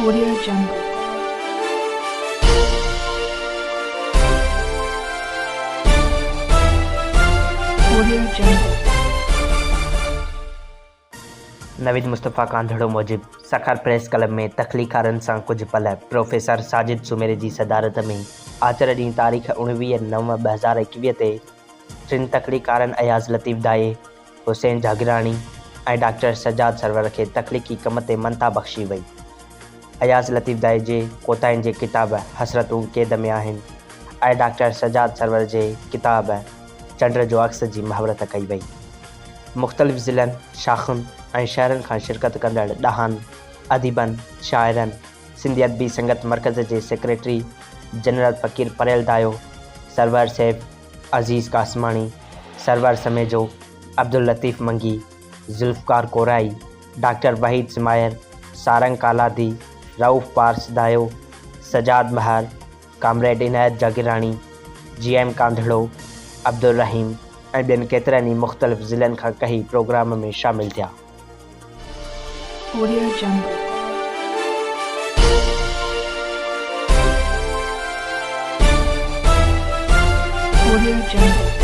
Audio Jungle. Audio Jungle. Naveed Mustafa Kandhro موجب Sukkur press club ۾ تخليقارن سان ڪجهه پل پروفيسر ساجد سومري جي صدارت ۾ آچر ڏينهن تاريخ 19/9/2021 تي ٽن تخليقارن اياز لطيف دايي، حسين جاگيراڻي ۽ ڊاڪٽر سجاد سرور کي تخليقي ڪم تي مڃتا بخشي وئي. اياز لطيف دايي جي ڪوتائن جي ڪتاب حسرتون قيد ۾ آهن ۽ ڊاڪٽر سجاد سرور جي ڪتاب چنڊ جو عڪس جي مهورت ڪئي وئي. مختلف ضلعن، شاخن ۽ شهرن کان شرڪت ڪندڙ ڏاهن، اديبن، شاعرن، سنڌي ادبي سنگت مرڪز جي سيڪريٽري جنرل فقير پريل دايو، سرور سيف، عزيز قاسماڻي، سرور سميجو، عبداللطيف منگي، ذوالفقار ڪورائي، ڊاڪٽر وحيد سمائر، سارنگ ڪالادي، رئوف پارس دايو، سجاد مهر، ڪامريڊ عنايت جاگيراڻي، جي ايم ڪانڌڙو، عبدالرحيم ۽ ٻين ڪيترن ئي مختلف ضلعن کان ڪهي پروگرام ۾ شامل ٿيا. Audio Jungle. Audio Jungle.